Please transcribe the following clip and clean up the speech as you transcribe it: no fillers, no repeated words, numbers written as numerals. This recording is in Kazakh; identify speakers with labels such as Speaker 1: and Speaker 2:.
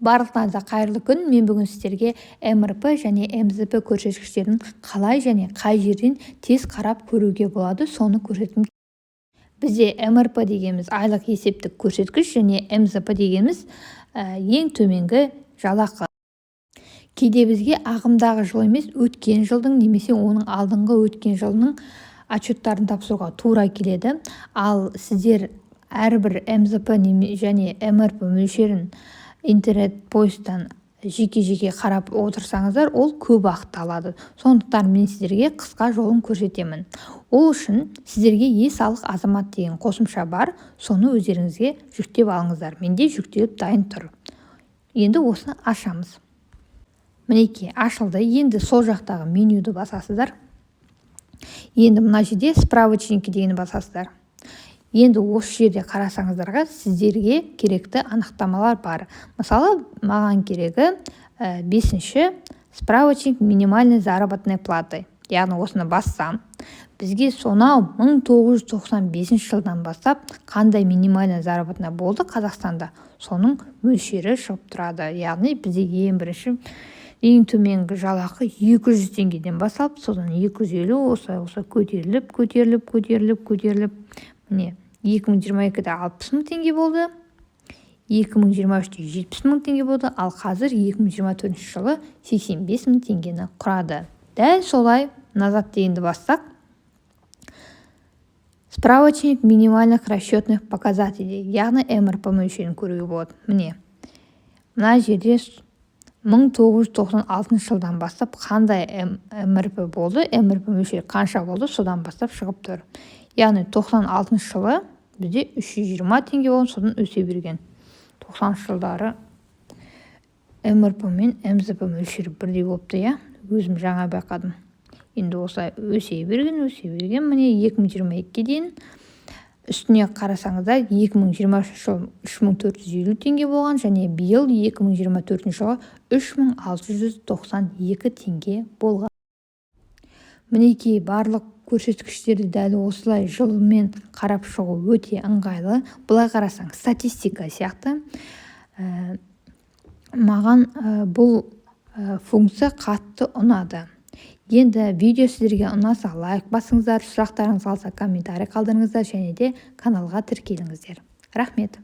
Speaker 1: Барлықтарыңызға қайырлы күн! Мен бүгін сіздерге МРП және МЗП көрсеткіштерін қалай және қай жерден тез қарап көруге болады, соны көрсеткім. Бізде МРП дегеніміз айлық есептік көрсеткіш және МЗП дегеніміз ең төменгі жалақы. Кейде бізге ағымдағы жыл емес, өткен жылдың немесе оның алдыңғы өткен жылының отчеттарын тапсыруға тура келеді. Ал сіздер әрбір МЗП және МРП мөлшерін интернет поисктан жеке-жеке қарап отырсаңыздар, ол көп уақытты алады. Сондықтан мен сіздерге қысқа жолын көрсетемін. Ол үшін сіздерге "Е-салық азамат" деген қосымша бар, соны өздеріңізге жүктеп алыңыздар. Менде жүктеліп дайын тұр. Енді осыны ашамыз. Мінекей, ашылды. Енді сол жақтағы менюді басасыздар. Енді мына жерде «Справочники» дегенді басасыздар. Енді осы жерде қарасаңыздарға, сіздерге керекті анықтамалар бар. Мысалы, маған керегі бесінші справочник минимальной заработной платы, яғни осыны бассам, бізге сонау 1995 жылдан бастап қандай минимальный заработная болды Қазақстанда, соның мөлшері шығып тұрады. Яғни бізде ең бірінші ең төменгі жалақы 200 теңгеден басталып, содан 250, осылай осылай көтеріліп, көтеріліп, көтеріліп, көтеріліп, міне, 2022-де 60 000 теңге болды, 2023-те 70 000 теңге болды, ал қазір 2024 жылы 85 000 теңгені құрады. Дәл солай «Назад» дегенді бассақ, справочник минимальных расчетных показателей, яғни МРП мөлшерін көруге болады. Міне, мына жерде 1996 жылдан бастап қандай МРП болды, МРП мөлшері қанша болды, содан бастап шығып тұр. Яғни 96 жылы бізде 320 теңге болған, содан өсе берген. 90-жылдары МРП мен МЗП мөлшері бірдей болыпты, иә, өзім жаңа байқадым. Енді осылай өсе берген, өсе берген, міне, 2022-ге дейін. Үстіне қарасаңыздар, 2023 жылы 3450 теңге болған және биыл, 2024 жылы 3692 теңге болған. Мінекей, барлық көрсеткіштерді дәл осылай жылмен қарап шығу өте ыңғайлы. Былай қарасаң, статистика сияқты. Маған бұл функция қатты ұнады. Енді видео сіздерге ұнаса, лайк басыңыздар, сұрақтарыңыз қалса, комментарий қалдырыңыздар және де каналға тіркеліңіздер. Рахмет!